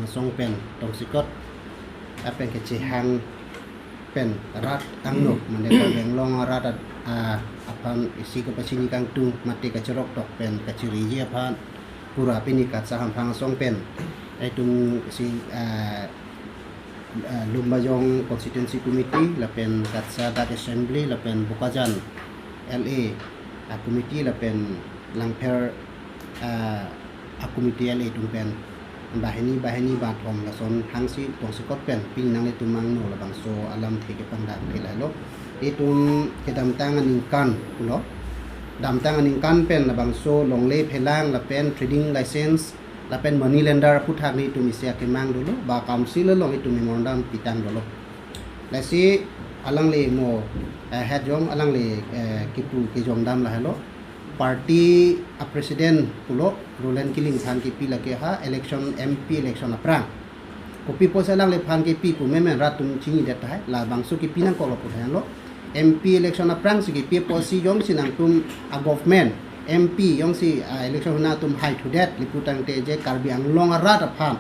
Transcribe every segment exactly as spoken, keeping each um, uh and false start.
Song pen tongsekot apen kechehang pen rat angno mane Karbi Anglong arat at- a- aphan isi kepachini kangtung mate kacheroktok pen kachiriji aphan pura pini KATSA hamphang asong pen itum si ah, ah, Lumbajong Constituency Committee lapen KATSA dak Assembly lapen Bokajan L A a committee lapen Langpher ah, a committee L A atum pen bahini bahini bathom lason hangsi tongsekot pen pini nanglitum angno labangso alamthe kepangdang thela lo. Itum kedamtang aningkan lo. Damtang aningkan pen labangso longle phelang lapen trading license lapen money lender aphuthak nelitum isi akemang dolo, ba council along itum memorandum pitang dolo. Lasi alangli mo eh, head jong alangli eh, kipu kejong dam lahelo. Party a president pulo Roland Killing aphan kipi lake ha election M P election aphrang. Kopi pusi alangliphan kipi pu memen rat atum chinidet tahai, labangso kipi nangkoklo pu tahai lo. M P election aphrang si kipi pusi jongsi nangtum a government M P jongsi ah, election huna atum haithudet lapu tangte je Karbi Anglong arat aphan,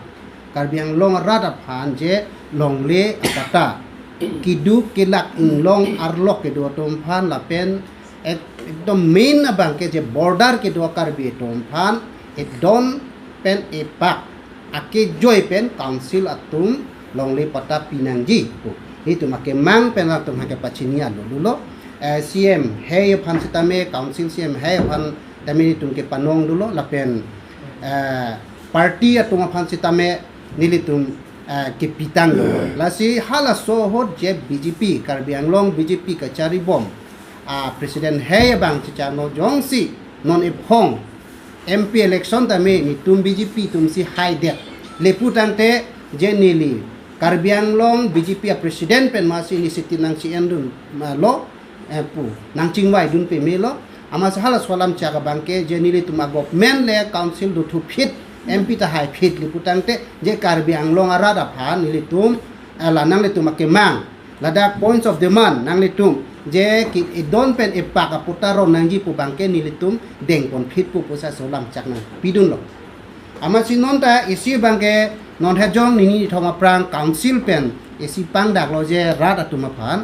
Karbi Anglong arat aphan je longle apatta keduk kelak inglong arlok kedo atum aphan lapen ek- ekdom main abang ke je border kedo Karbi atum aphan edon pen epak akejoi pen council atum longle patta pinangji pu. Itum akemang pen atum hake pachini alo dolo. Eh, C M hei aphan sitame, council C M hei aphan tame itum kepanong dolo lapen eh, party atum aphan sitame nelitum eh, kepitang dolo. Lasi halaso ahut je B J P Karbi Anglong B J P kachari bom a president hei abang chicharno jongsi non ephong M P election tame nelitum B J P atum si haidet lapu tangte je neli Karbi Anglong B J P a president pen masi initiative nangchi-endun ma lo eh, pu nangchingvai dun peme lo. Amatsi halaso alam chak abang ke je nelitum a government le council dothu phit M P ta hai phit lapu tangte je Karbi Anglong arat aphan nelitum eh, la nanglitum akemang ladak points of demand nanglitum je ki edon pen epak apatta ron nangji pu abang ke nelitum dengpon phit pu pusi laso alam chak nangpidun lo. Amatsi non ta isi abang ke non hejong nini thom aphrang council pen isi pangdak lo je rat atum aphan,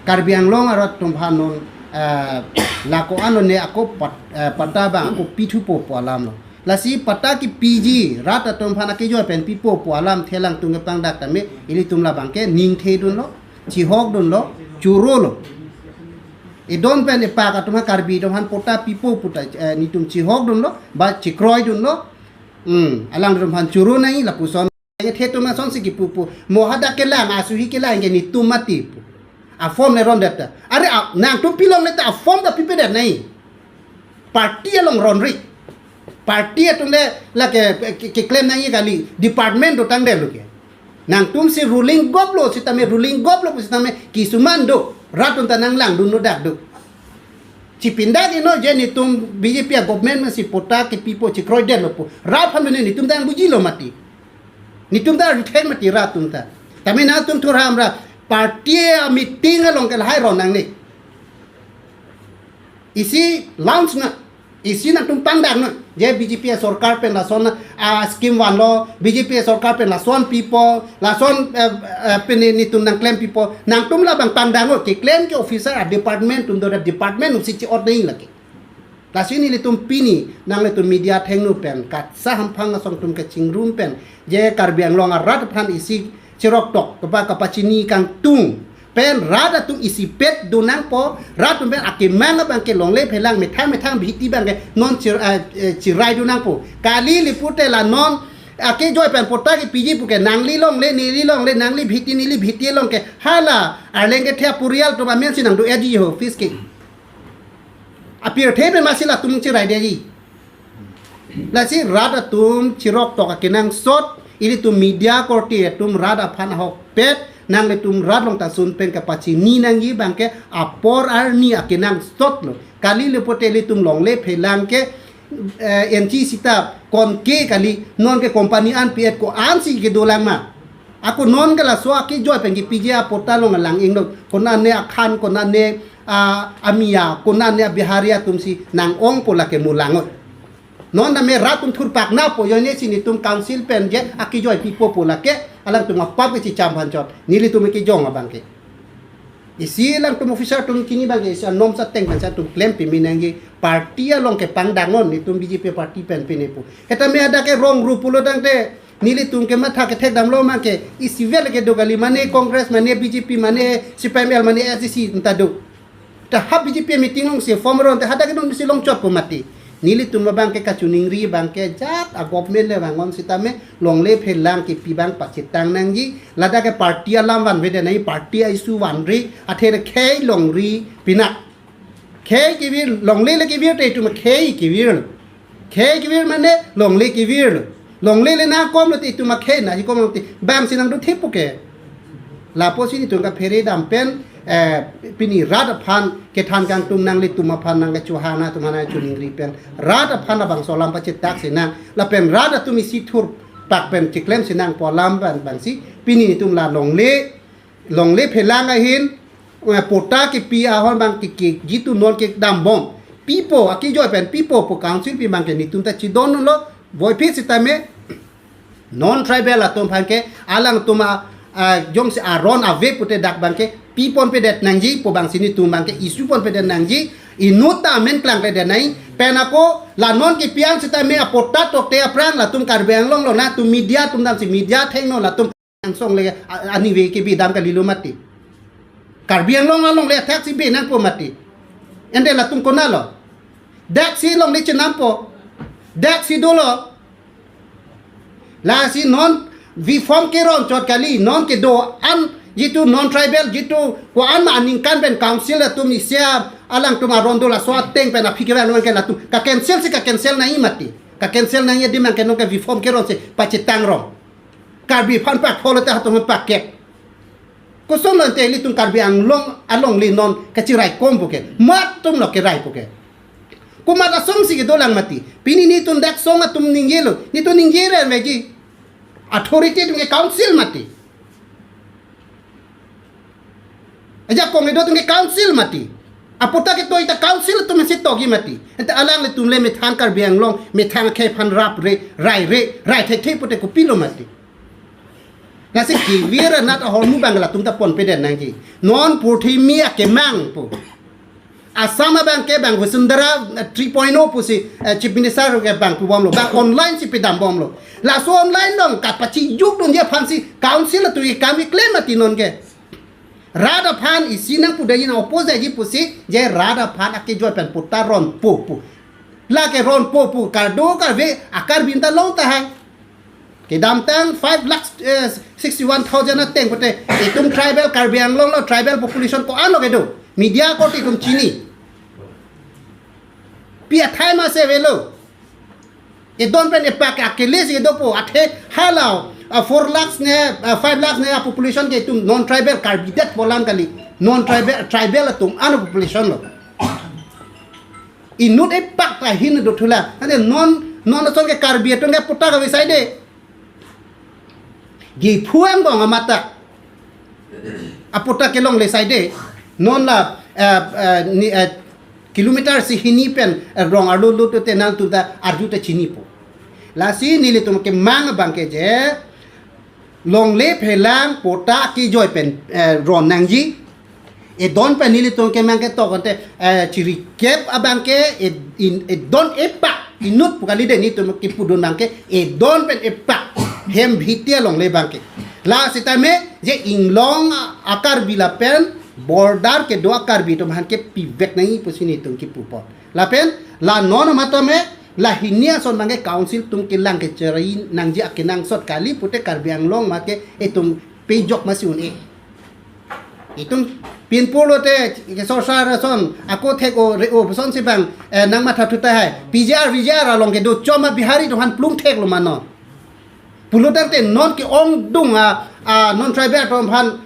Karbi Anglong arat atum aphan non eh, lako ano ne ako pat- eh, patta abang ako pithupo pu alam lo. Lasi patta kipiji rat atum aphan akejoi pen pipo pu alam thelang tung kepangdak tame ilitum labang ke ningthedun lo, chihokdun lo, choro lo. Edon pen epak atum ha Karbi atum aphan patta pipo pu ta eh, nelitum chihokdun lo, ba chikroidun lo. Hmm, alangtum aphan choro nai lapuson. Nge thetum asonsi kipu pu. Mo hadak kelang, asuhi kelang ke nelitum mati pu. A form le rondet ta. Are a, nangtum pilongle ta a form ta pipedet nai. Party along ronri. Party atum le lake ke- keklem nangji kali. Department dotang det lo ke. Nangtum si ruling gop lo sitame ruling gop lo sitame kisuman do. Rat atum ta nanglangdun lo dak do. Chipindak ino je nelitum B J P a government si patta kipipo chikroidet lo pu. Rat aphan nelitum ta nangbuji lo mati. Nelitum ta rithek mati rat atum ta. Tame nangtum thurham ra party a meeting along ke lahai ron nangne. Isi launch na, isi nangtum pangdak na. Je B J P a sorkar pen lason a scheme vanlo, B J P a sorkar pen lason pipo, lason eh, eh, pen nelitum nangklem pipo. Nangtum labang pangdak ngo, keklem ke officer a department atum do department atum si chi-ot nai lake. Lasi nelitum pini nanglitum media athengno pen KATSA hamphang asong atum kachingrum pen je Karbi Anglong arat aphan isi chiroktok kapa kapachini kangtung pen rat atum isipet do nangpo, rat atum pen akemang abang ke longle phelang methang methang bihiti abang ke non chir, eh, eh, chirai do nangpo. Kali lapu te la non akejoi pen patta kipiji pu ke nangli longle neli longle nangli bihiti neli bihiti along ke hala arleng kethe apurial atum amen si nangdo-etji ho office ke. Apirthe pen masi latum chiraidetji. Lasi rat atum chiroktok akenangsot, ilitum media korte atum rat aphan ahokpet, nanglitum rat along ta sun pen kapachini nangji abang ke apor arni akenangsot lo. Kali lapu te ilitum longle phelang ke eh, N G sita konke kali, non ke company an pi-et ko-ansi kedolang ma. Ako non ke laso akejoi pen kipiji a patta along lang ingdok. Konane akhan, konane ah, amiya, konane a Bihari atum si nang-ongpo lake mo langot. Non tame rat atum thurpak napo, ajoine si netum council pen je akejoi pipo pu lake alangtum apap kechicham aphan chot. Nelitum kejong abang ke, isi alangtum officer atum chini abang ke, isi anom sa ateng pen sa atum klem pimi nangji. Party along kepangdang non, netum B J P party pen pine pu. Setame hadak ke wrong route pulo tangte, nelitum ke matha kethek damlo abang ke, isi vel kedo kali, mane Congress, mane B J P, mane C P I M L, mane A I C C anta do. Ta ha B J P meeting along si form ron, ta hadak ke non si longchotpo mati. Nelitum abang ke kachiningri abang ke jat a government le vangon setame longle phelang kipi abang pachethang nangji. Ladak ke party alam vanvedet nangji, party a-issue vanri, athe khei longri pinak. Khei kevir, longle le kevir te itum khei kevir. Khei kevir mane longle kevir lo. Longle le nangkomlo te itum akhei nangji komlo te. Bang si nangdo thip pu ke. Lapusi netum kaphere dam pen, eh, pini rat aphan kethan kangtung nanglitum aphan nangkechohang atum aphan nangchiningri pen, rat aphan labangso alam pachethak sinang. Lapen rat atum isi thurpak pen chiklem sinang pu alam abang, abang si pini netum la longle, longle phelang ahin, eh, patta kipi ahon abang ke, ke jitu non kedam bom. Pipo, akejoi pen pipo pu council pi abang ke netum ta chidon lo, voiphit setame non tribal atum aphan ke alangtum a, a, jongsi aron ave pute dak abang ke piponpedet nangji pu abang si netum abang ke issue ponpedet nangji. Inut ta amen klangkledet nangji. Pen ako la non kepi an setame a patta tokte aphrang latum Karbi Anglong lo, latum media atum damsi media thengno, latum angsong le a, aningve kebi dam kalilo mati. Karbi Anglong along le athak si bi nangpo mati. Ante latum konatlo? Dak si longle chenampo. Dak si dolo. Lasi non V form keron chot kali, non kedo an jitu non tribal jitu ko-an ma aningkan pen council atum isi alangtum aron do, laso ateng pen aphi kevang ke latum ka-cancel si ka-cancel nangji mati. Ka-cancel nangji adim abang ke non ke V form keron si pachethang rong. Karbi aphan pak follow ta hatum pak kek. Koson lo ante ilitum Karbi Anglong alongle non kachirai kom pu ke. Mat atum lo kerai pu ke. Komat asong si kedolang mati. Pini netum dak song atum ningjelo. Netum ningje ran veji. Authority atum ke council mati. Ajakong kedo atum ke council mati. A patta ketoi ta council atum si tokji mati. Ante alanglitum le methang Karbi Anglong, methang akhei aphan rap re, rai re, rai thekthe pute kopilo mati. Lasi kevir anat ahormu abang latum ta ponpedet nangji. Non purthimi akemang pu. Assam abang ke bang Vasundhara, eh, three point oh pusi, eh, Chief Minister ke bang pubomlo, bang online si pidambomlo. Laso online along kapachijukdunji aphan si council atum ke kami klem mati non ke. Rat aphan isi nangpudunji, nang-oppose ji pusi, je rat aphan akejoi pen patta ronpo pu. Lake ronpo pu, kado kave a Karbi ta long tahai. Kedamtang five lakhs, eh, sixty-one thousand ateng pute, itum tribal Karbi Anglong lo, tribal population ko-an lo kedo. Media korte itum chini. Pi athai ma se avelo. Edon pen epak akele si dopo, athe hala, ah, four lakhs ne, ah, five lakhs ne a population ke itum non tribal Karbi det pu alam kali. Non tribal, tribal atum an a population lo. Inut epak ta hin do thula. Ante non, non ason ke Karbi atum ke patta kave saide. Diphu angbong amat ta a patta kelongle saide. Non la, eh, eh, ni, eh, kilometer isi hini pen, eh, rong arlo lo te nangtum ta arju ta chinipo. Lasi nelitum kemang abang ke je longle phelang patta akejoi pen, eh, ron nangji. Edon pen nelitum kemang ketok ante, eh, chirikep abang ke ed-, in-, edon epak inut pu kali de, netum kipudun abang ke edon pen epak hem bhiti alongle abang ke. La setame je inglong a-Karbi lapen border kedo a-Karbi atum aphan ke pivek nangji pusi netum kipupo. Lapen la non amat tame la hini ason abang ke council atum kelang kecherai nangji akenangsot kali pute Karbi Anglong amat ke itum pejok masi un-e. Itum pinpur lote ke sorsar ason ako thek-o re-o puson si bang, eh, nangmatha thu tahai. P G R, V G R along kedo choma Bihari atum aphan plung theklo ma non. Pulo tangte non ke-ongdung a, a non tribal atum aphan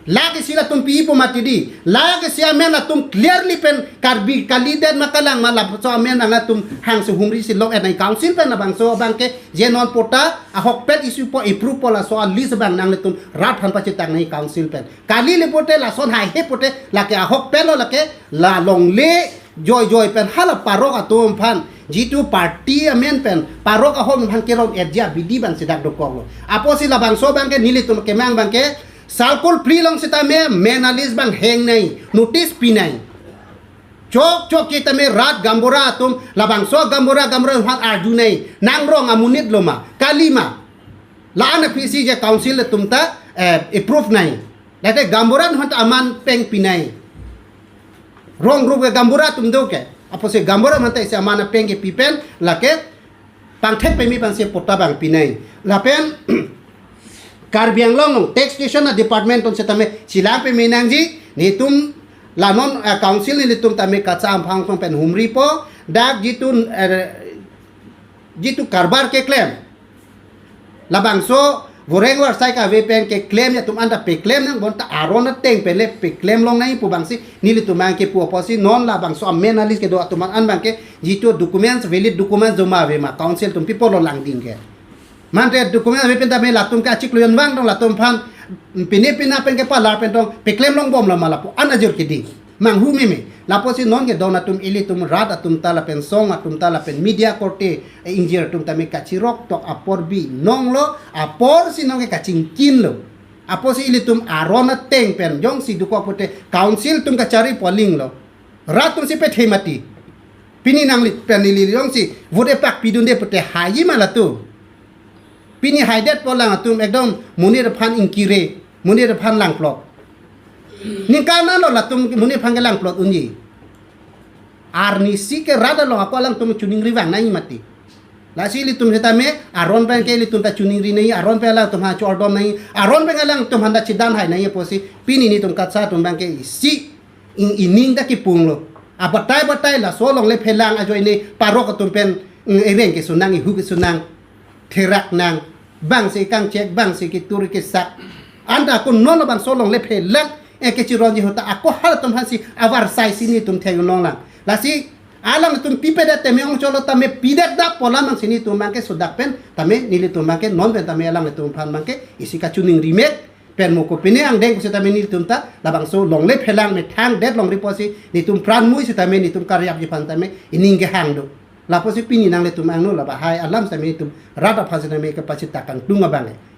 lake isi latum pipo mati di. Lake isi amen latum clearly pen Karbi kalidet ma kalang ma lapuson amen nang latum hangsi humri si lok-et nang council pen labangso abang ke je non patta ahokpet issue po, approve po, laso a-list abang nanglitum rat aphan pachethang nang council pen. Kali le pute lason haihe pute lake ahokpet lo, lake la longle joijoi pen hala parok atum aphan Jitu party amen pen parok ahom aphan keron-etji abidi abang si dak dokoklo. Apotsi labangso abangke nelitum kemang abangke Salkur Phli along sitame Menalis abang hengnei, notice pinei. Chokchok ke tame rat gaonbura atum, labangso gaonbura gaonbura aphan arjunei, nang rong amonit lo ma, kali ma. La-an aphi si je council atum ta eh, approve nei. Lake gaonbura aphan ta aman peng pinei. Rong rup ke gaonbura atum do ke. Apotsi gaonbura aphan ta isi aman apeng kepi pen lake pangthek peme abang si patta abang pinei. Lapen Karbi Anglong taxation a department atum sitame chelang peme nangji, nelitum la non eh, council nelitum tame kacha amphang pen humripo, dak jitu eh, jitu karbar keklem. Labangso voreng varsai kave pen keklem atum anta peklem nang, bonta aron ateng pen le peklem longnei pu abang si nelitum abangke pu apotsi non labangso a-Menalis kedo atum an abangke jitu documents, valid documents joma ave ma, council atum pi apotlo langding ke. Mante document ave pen tame latum ke achiklo yon vang tong, latum aphan pine pina pen kepalar pen tong peklem longbom lo ma lapu-an ajor kedi. Manghu meme. Lapusi non ke don atum, ilitum rat atum ta lapen song atum ta lapen media korte, eh, ingjir atum tame kachirok tok apor binong lo, aporsi non ke kachingkin lo. Apotsi ilitum aron ateng pen jongsi dokok pute council atum kachari poling lo. Rat atum si pethe mati. Pini nangli pen ili jongsi vote pak pidunde pute haiji ma latum. Pini haidet polang atum ekdom monit aphan ingkire, monit aphan langplok. Ningkan an lo latum monit aphan kelangplok unji. Arnisi ke rat along ako alangtum chuningri vang nangji mati. Lasi ilitum sitame aron pen ke ilitum ta chuningri nangji, aron pen alangtum aphan chordom nangji, aron pen alangtum aphan ta chidan hai nangji apotsi pini nelitum kacha atum abangke isi ing ining ta kipung lo. Abatai batai laso longle phelang ajoine parok atum pen, mm, ireng keso nang, ihu keso nang, therak nang, bang si kangchek, bang si ketur kesak. Anta ako non labangso longle phelang, eh, kechironji ahut ta ako halatum aphan si avarsai si nelitum thek nong lang. Lasi alangtum pipedet tame ongchot lo tame pidet dak polang abang si nelitum abangke sodak pen tame nelitum abangke non pen tame alangtum aphan abangke isi kachuningri mek pen mo kopine angdeng pusitame nelitum ta labangso longle phelang methang det longri apotsi nelitum pran mui sitame nelitum karyapji aphan tame ining kehang do. Lapusi pini nanglitum angno labahai alam sitame nelitum rat aphan sitame kepachita kangtung abang eh.